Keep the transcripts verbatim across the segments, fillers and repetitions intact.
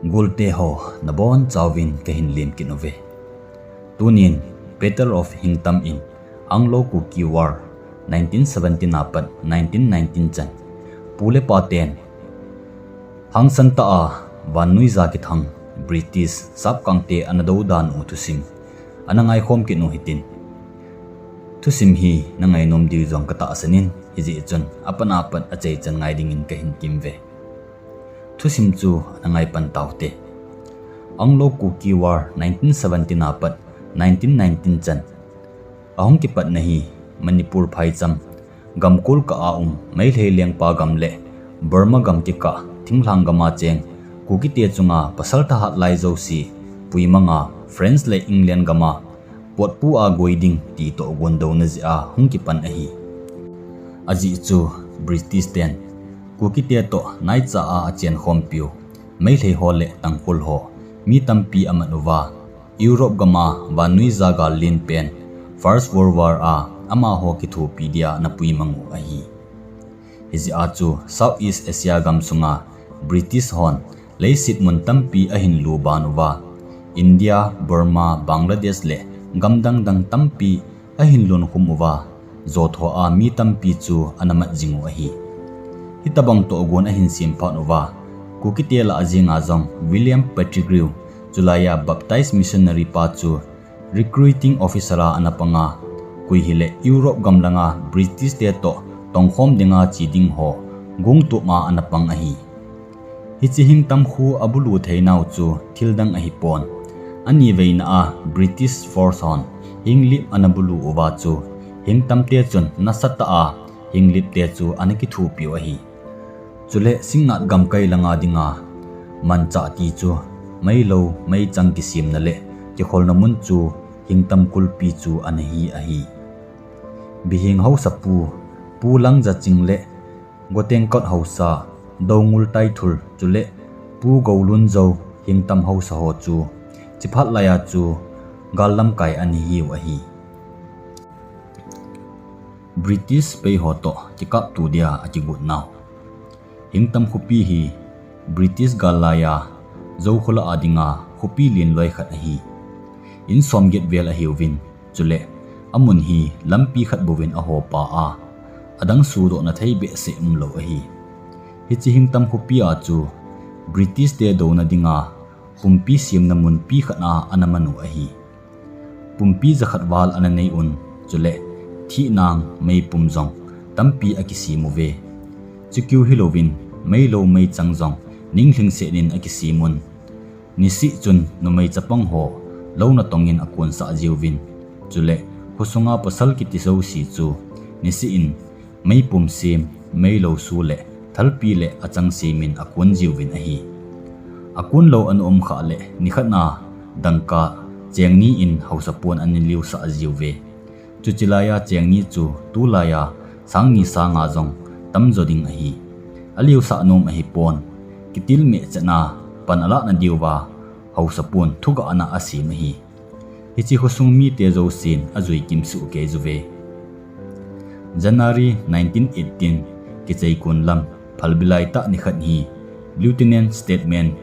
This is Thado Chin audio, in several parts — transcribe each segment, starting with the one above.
Golte ho, nabonchauvin kahin lemkit uve. Tunin, Battle of Hingtam in Anglo-Kuki War, nineteen seventeen apat nineteen nineteen chan, pu le pa ten hangsan tah a vannuija kithang British sapkangte ana dou dan u thusim ana ngaikhom kit u hitin. Thusim hi nangainom diu jong katahsan in, hijeh chun apat apat achaichan ngai dingin kahin temve. Thusim chu ana ngai pan taute. Anglo-Kuki War nineteen seventeen apat nineteen nineteen chan ahung kipatna hi Manipur phaicham, gamkol kah a um Meitei lengpa gam le Burma gam kikah thinglhang gam a cheng Kukite chunga pasal thahat lai jouse puimang a French le England gam a potpu a goi ding ti toh gondouna jeh a hung kipan ahi. Ajeh chu British ten Kukite toh naicha a achenkhompiu Meitei ho le Tangkhul ho mi tampi amat uva, Europe gam a vannuija gal len pen First World War a amaho kithopi dia ana puimang u ahi. Hijeh a chu South East Asia gam sunga British hon leiset mun tampi ahin lu ban uva, India, Burma, Bangladesh le gam dang dang tampi ahin lunkhum uva, jotho a mi tampi chu ana mat jing u ahi. Hitobang tohgon ahin sem phat uva, Kukite lah a jenga jong William Pettigrew, chulai a Baptist missionary pa chu recruiting officer a ana panga, koi hile Europe gam langa British te toh tongkhom dinga che ding ho gongtup a ana pang ahi. Hiche Hingtam kho abulu theinau chu thil dang ahipon, aniveina a British force hon Hinglip ana bulu uva chu Hingtam te chun nasatah a Hinglip te chu ana kithopiu ahi. Chule Singngat gamkai langa dinga manchah ti chu meilou meichang kisemna le kikholna mun chu Hingtam kulpi chu ana hi ahi. Biheng haosapu Pu Langjaching le Gotengkot haosa Doungul Taithul chule Pu Goulunjou Hingtam haosa ho chu chiphat laiya chu gal lamkai ana hiu ahi. British sepai ho toh kikapto dia akigot nau. Hingtam khopi hi British gal laiya Zou kholah a dinga khopi lenloi khat ahi. In somget vel ahiuvin, chule amun hi lampi khat bouvin ahopa a, adang sudohna thei behseh umlou ahi. Hiche Hingtam khopi a chu British te douna dinga pumpi semna munpi khat a ana manu ahi. Pumpi jakhat val ana nei un, chule thihnang meipum jong tampi akisem uve. Chukiu hilouvin meilou meichang jong ninglhingset in akisem un. Niseh chun numei chapang ho lou natong in akonsah jiuvin, chule khosunga pasal kiti jouse chu niseh in meipum sem, meilou su le thalpi le achang sem in akon jiuvin ahi. Akonlou ana umkhah le nikhat a dangka cheng ni in haosapun ana liusah jiuve. Chuche laiya cheng ni chu tulaiya sang ni sanga jong tamjo ding ahi. Aliusah nom ahipon, kitilmeh chetna pan alahna diuva haosapun thugahna asem ahi. Hiche khosung mite jousen ajui kimsuh kei juve. January nineteen eighteen, kichai kon lam phalbi laitah nikhat hi Lieutenant Statesman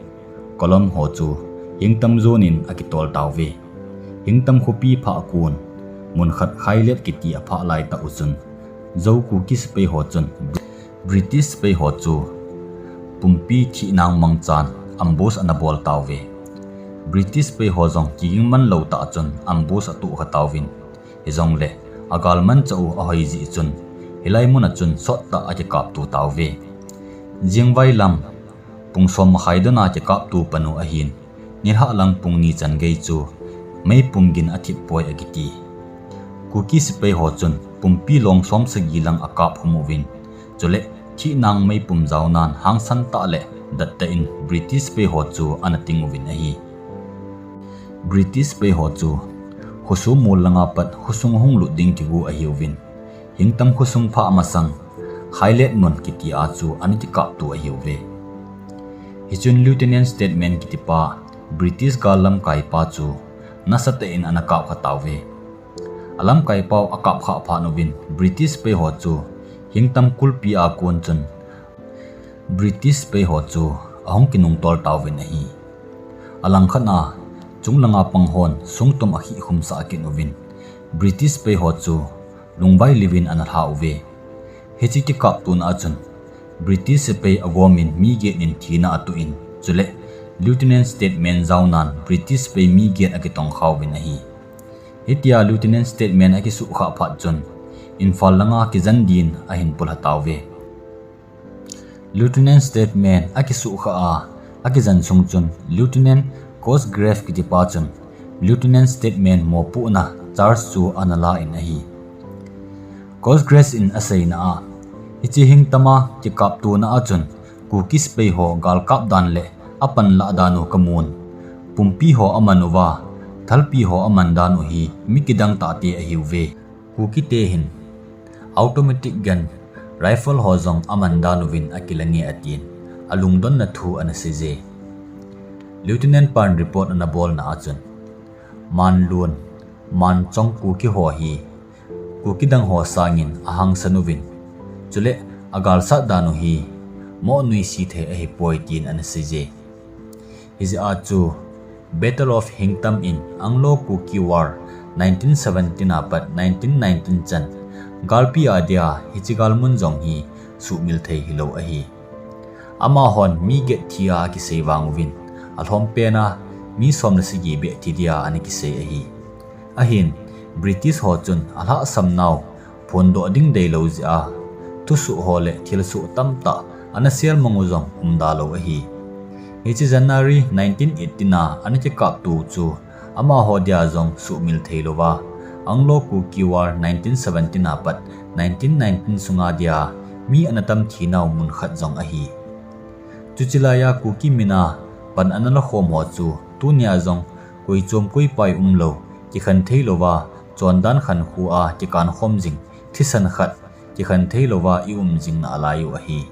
column ho chu Hingtam jon in akitol tauve. Hingtam khopi phah kon munkhat Khailet kiti aphah laitah u chun Zou Kuki sepai ho chun British sepai ho chu pumpi thihnang mangchan ambush ana bol tauve. British sepai ho jong kiging manlou tah chun ambush atohkha tauvin, hijongle agal manchah u ahoi jeh chun hilai muna chun sottah a kikapto tauve. Jingvai lam pung som makhai dona kikapto pan u ahin, nilhah lang pung ni chan gei chu meipum gin athip poi akiti. Kuki sepai ho chun pumpi long som sagi lang akap khum uvin, chule thihnang meipum jaonan hangsan tah le dattah in British sepai ho chu ana ting uvin ahi. British sepai ho chu khosung mol langa pat khosung hung lut ding kigo ahiuvin, Hingtam khosung phah masang Khailet mun kiti a chu ana kikapto ahiuve. Hichun Lieutenant Statesman kitipa British gal lamkaipa chu nasatah in ana kapkha tauve. Alamkaipau akapkhah phat uvin British sepai ho chu Hingtam kulpi a kon chun British sepai ho chu ahung kinungtol tauvin ahi. Alangkhat a, chunglanga pang hon songtum akhikhum sah kit uvin, British pei ho chu lungvai liuvin ana lha uve. Hiche kikaptona a chun, British sepai agomin mi get in thina atoh in, chule Lieutenant Stedman jaonan British sepai mi get akitongkha uvin ahi. Hitia Lieutenant Stedman akisuhkhah phat chun, Imphal langa kijen din ahin pulha tauve. Lieutenant Stedman akisuhkhah a, akijen sung chun Lieutenant Cosgrave kitipa chun Lieutenant Stedman mopohna charge chu ana la in ahi. Cosgrave in aseina a, hiche Hingtama kikaptona a chun Kuki sepai ho galkap dan le apanlah dan u kamun. Pumpi ho aman uva, thalpi ho aman dan u hi mi kidang tahte ahiuve. Kukite hin automatic gun, rifle ho jong aman dan uvin akilange atin, alungdonna thu ana seije. Lieutenant pan report ana bolna a chun, Manlun, Manchong Kuki ho hi Kuki dang ho sangin ahangsan uvin, chule agalsat dan u hi moh nuisat thei ahipoi tin ana seije. Hijeh a chu Battle of Hingtam in Anglo-Kuki War nineteen seventeen apat nineteen nineteen chan galpi a dia hiche galmun jong hi suhmil thei hilou ahi. Amahon mi get thi a akisei vang uvin, alhompen a mi som le sagi beh thi dia ana kisei ahi. Ahin, British ho chun alhahsam nau phondoh ding deilou jeh a, thusoh ho le thilsoh tamtah ana sel mang u jong umda lou ahi. Hiche January nineteen eighteen a ana kikaptou chu amaho dia jong suhmil theilouva, Anglo-Kuki War nineteen seventeen apat nineteen nineteen sunga dia mi ana tam thi nau mun khat jong ahi. Chuche laiya Kuki mina pan ana lakhom ho chu tunia jong koi chom koi pai umlou, kikhen theilouva, chondan khankho a kikankhom jing, thisan khat, kikhen theilouva i um jing nalai u ahi.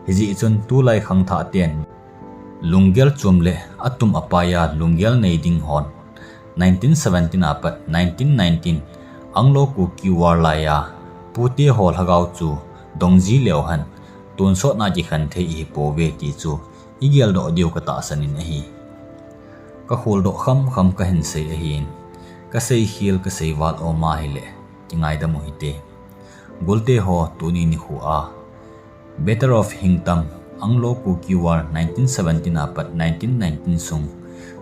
Hijeh chun tulai khangthah ten lunggel chom le atum apai a lunggel nei ding hon nineteen seventeen apat nineteen nineteen Anglo-Kuki War laiya pute ho lhagao chu dongji leu hen, tonsot na kikhen thei ihipouve ti chu igeldoh diu katahsan in ahi. Kakholdoh khamkham kahin sei ahin, kasei khel kasei val um ahile kingaidam u hite. Golte ho, tuni nikho a Battle of Hingtam, Anglo-Kuki War nineteen seventeen apat nineteen nineteen sung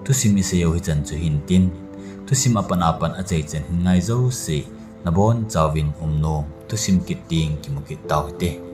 thusim isei u hichan chu hintin, thusim apan apan achaichan hin ngai jouse nabonchauvin umnom, thusim kit ding kimu kit tau hite.